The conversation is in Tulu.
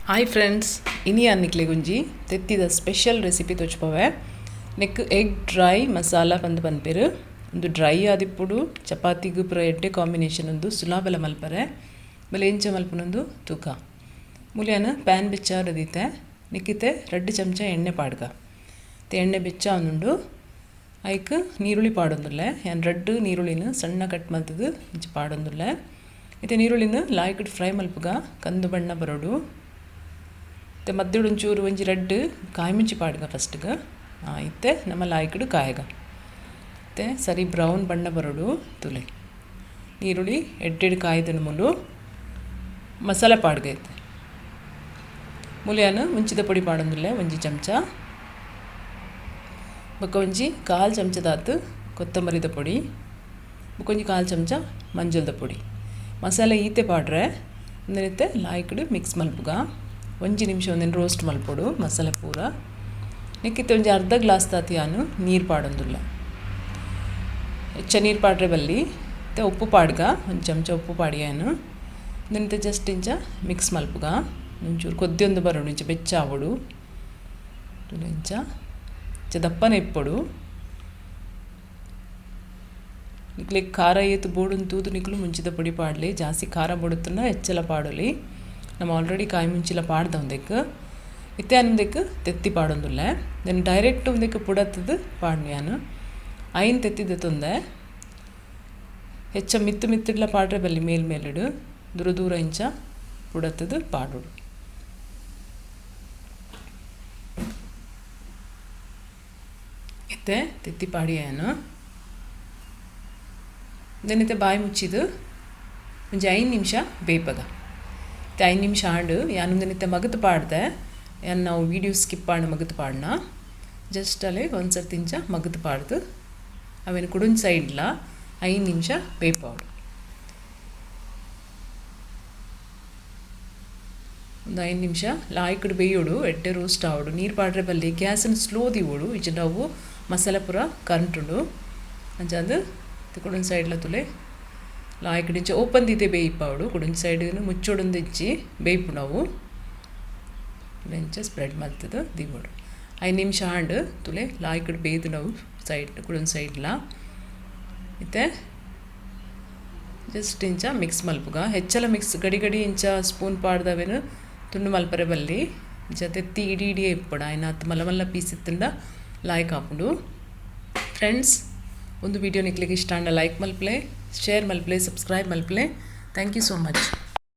ಹಾಯ್ ಫ್ರೆಂಡ್ಸ್, ಇನಿ ಅನ್ನಿಕ್ಲೆಗೊಂಜಿ ತೆತ್ತಿದ ಸ್ಪೆಷಲ್ ರೆಸಿಪಿ ತೋಜ್ಪವೆ. ನೆಕ್ ಎಗ್ ಡ್ರೈ ಮಸಾಲ ಪಂದ್ ಪನ್ಪೆರ್. ಉಂದು ಡ್ರೈ ಆದಿಪ್ಪುಡು, ಚಪಾತಿಗ್ ಪೂರ ಎಡ್ಡೆ ಕಾಂಬಿನೇಷನ್. ಉಂದು ಸುಲಾಬಲ ಮಲ್ಪರೆ. ಬಲೆ ಎಂಚ ಮಲ್ಪುನೊಂದು ತೂಕ. ಮೂಲ್ಯಾನ ಪ್ಯಾನ್ ಬೆಚ್ಚಾರ ದೀತೆ. ನಿಕ್ಕಿತೆ 2 ಚಮಚ ಎಣ್ಣೆ ಪಾಡ್ಗ. ಎಣ್ಣೆ ಬೆಚ್ಚ ಉಂಡು. ಐಕ್ ನೀರುಳ್ಳಿ ಪಾಡೊಂದುಲ್ಲೆ. ಯಾನ್ 2 ನೀರುಳ್ಳಿನ ಸಣ್ಣ ಕಟ್ ಮಲ್ತದು ಇಂಚ ಪಾಡೊಂದುಲ್ಲೆ. ಇತ್ತೆ ನೀರುಳ್ಳಿನ ಲಾಯ್ಕಡ್ ಫ್ರೈ ಮಲ್ಪುಗ, ಕಂದು ಬಣ್ಣ ಬರೋಡು. ಇತ್ತೆ ಮಧ್ಯಡು ಒಂಚೂರು ಒಂಜಿ 2 ಕಾಯಿ ಮುಂಚಿ ಪಾಡ್ಗ ಫಸ್ಟ್ಗೆ. ಇತ್ತೆ ನಮ್ಮ ಲಾಯ್ಕಡ್ ಕಾಯಗ. ಇತ್ತೆ ಸರಿ ಬ್ರೌನ್ ಬಣ್ಣ ಬರೋಡು ತುಲೆ. ನೀರುಳ್ಳಿ ಎಡ್ಡೆಡ್ ಕಾಯ್ದನ ಮುಲು ಮಸಾಲೆ ಪಾಡ್ಗ. ಇತ್ತೆ ಮುಲಿಯಾನ ಮುಂಚಿದ ಪೊಡಿ ಪಾಡೊಂದುಲ್ಲೆ 1 ಚಮಚ. ಬೊಕ್ಕ ಒಂಜಿ 1/4 ಚಮಚದಾತು ಕೊತ್ತಂಬರಿದ ಪೊಡಿ, ಬೊಕ್ಕ ಒಂಜಿ 1/4 ಚಮಚ ಮಂಜಲ್ದ ಪೊಡಿ. ಮಸಾಲೆ ಈತೆ ಪಾಡ್ರೆ ಒಂದೆನಿತ್ತೆ ಲಾಯ್ಕಡ್ ಮಿಕ್ಸ್ ಮಲ್ಪುಗ. 1 ನಿಮಿಷ ಒಂದೆನ್ ರೋಸ್ಟ್ ಮಲ್ಪೊಡು ಮಸಾಲೆ ಪೂರ. ನೆಕ್ಕಿತ್ತೆ ಒಂಜಿ ಅರ್ಧ ಗ್ಲಾಸ್ ತಾತಿಯಾನು ನೀರು ಪಾಡೊಂದುಲ್ಲೆ. ಹೆಚ್ಚ ನೀರು ಪಾಡ್ರೆ ಬಲ್ಲಿ. ಇತ್ತೆ ಉಪ್ಪು ಪಾಡ್ಗ, 1 ಚಮಚ ಉಪ್ಪು ಪಾಡಿಯಾನು. ಒಂದೆನಿತ್ತೆ ಜಸ್ಟ್ ಇಂಚ ಮಿಕ್ಸ್ ಮಲ್ಪುಗ. ಒಂಚೂರು ಕೊದ್ದಿಯೊಂದು ಬರೋಡು, ಇಂಚ ಬೆಚ್ಚ ಆವೊಡು. ಇಂಚ ಇಂಚ ದಪ್ಪನೆ ಇಪ್ಪೊಡು. ನಿಕ್ಲೆಗ್ ಖಾರ ಏತ್ ಬೋಡುಂದು ತೂದು ನಿಕ್ಲು ಮುಂಚಿದ ಪೊಡಿ ಪಾಡ್ಲಿ. ಜಾಸ್ತಿ ಖಾರ ಬೋಡುತ್ತನ್ನ ಹೆಚ್ಚಲ ಪಾಡೊಲಿ. ನಮ್ಮ ಆಲ್ರೆಡಿ ಕಾಯಿ ಮುಂಚಿಲ ಪಾಡ್ದ ಒಂದೆಕ್. ಇತ್ತೆ ಒಂದೆಕ್ ತೆತ್ತಿ ಪಾಡೊಂದುಲ್ಲೆ. ದೆನ್ ಡೈರೆಕ್ಟ್ ಒಂದೆಕ್ ಪುಡತ್ತದು ಪಾಡ್ನು ಯಾನು. ಐನ್ ತೆತ್ತಿದ ತೊಂದೆ. ಹೆಚ್ಚ ಮಿತ್ತು ಮಿತ್ತಿಡ್ಲ ಪಾಡ್ರೆ ಬಲ್ಲಿ, ಮೇಲ್ ಮೇಲಿಡು ದೂರ ದೂರ ಇಂಚ ಪುಡತ್ತದು ಪಾಡೋಡು. ಇತ್ತೆ ತೆತ್ತಿ ಪಾಡಿಯಾನು. ದೆನ್ ಇತ್ತೆ ಬಾಯಿ ಮುಚ್ಚಿದು ಒಂಜಿ 5 ನಿಮಿಷ ಬೇಪಗ. ಇತ್ತೆ 5 ನಿಮಿಷ ಆಂಡು. ಯಾನ್ ಉಂದೆನಿತ್ತೆ ಮಗತ್ ಪಾಡ್ದೆ. ಯಾನ್ ನಾವು ವೀಡಿಯೋ ಸ್ಕಿಪ್ ಆಂಡ್ ಮಗತ್ ಪಾಡ್ನ. ಜಸ್ಟ್ ಅಲ್ಲೇ ಒಂದು ಸರ್ತಿ ಇಂಚ ಮಗತ್ ಪಾಡ್ದು ಅವೇನು ಕುಡೊಂಜಿ ಸೈಡ್ಲ 5 ನಿಮಿಷ ಬೇಪಾವೊಡು. ಒಂದು 5 ನಿಮಿಷ ಲಾಯ್ಕಡ್ ಬೇಯೋಡು, ಎಡ್ಡೆ ರೋಸ್ಟ್ ಆವೊಡು. ನೀರು ಪಾಡ್ರೆ ಬಲ್ಲಿ. ಗ್ಯಾಸನ್ನು ಸ್ಲೋ ದೀವೊಡು, ಇಜ್ಜಿಂಡ ಅವು ಮಸಾಲೆ ಪೂರ ಕರಂಟುಂಡು. ಅಂಚಾದ್ ಕುಡೊಂಜಿ ಸೈಡ್ಲ ತುಲೆ ಲಾಯ್ಕಡ್ ಇಂಚ ಓಪನ್ ದೀತೆ ಬೇಯಿಪಾವೊಡು. ಕುಡೊಂಜಿ ಸೈಡ್ ಮುಚ್ಚೊಡೊಂದು ಇಜ್ಜಿ ಬೇಯ್ಪುಂಡು. ಇಂಚ ಸ್ಪ್ರೆಡ್ ಮಲ್ತದು ದೀವೊಡು. 5 ನಿಮಿಷ ಆಂಡ್ ತುಲೆ ಲಾಯ್ಕಡ್ ಬೇಯ್ದು ಸೈಡ್ ಕುಡೊಂಜಿ ಸೈಡ್ಲ. ಇತ್ತೆ ಜಸ್ಟ್ ಇಂಚ ಮಿಕ್ಸ್ ಮಲ್ಪುಗ. ಹೆಚ್ಚಲ ಮಿಕ್ಸ್ ಗಡಿ ಗಡಿ ಇಂಚ ಸ್ಪೂನ್ ಪಾಡ್ದವೇನು ತುಂಡು ಮಲ್ಪರೆ ಬಲ್ಲಿ. ಇಂಚ ತೆತ್ತಿ ಇಡಿ ಇಡಿಯೇ ಇಪ್ಪೊಡು. ಆಯ್ನಾತ್ ಮಲ್ಲ ಮಲ್ಲ ಪೀಸ್ ಇತ್ತುಂಡ ಲಾಯ್ಕ್ ಆಪುಂಡು. ಫ್ರೆಂಡ್ಸ್, ಒಂದು ವೀಡಿಯೋ ನಿಕ್ಲೆಗ್ ಇಷ್ಟ ಆಂಡ ಲೈಕ್ ಮಲ್ಪಲೆ, ಶೇರ್ ಮಲ್ಪಲೆ, ಸಬ್ಸ್ಕ್ರೈಬ್ ಮಲ್ಪಲೆ. Thank you so much.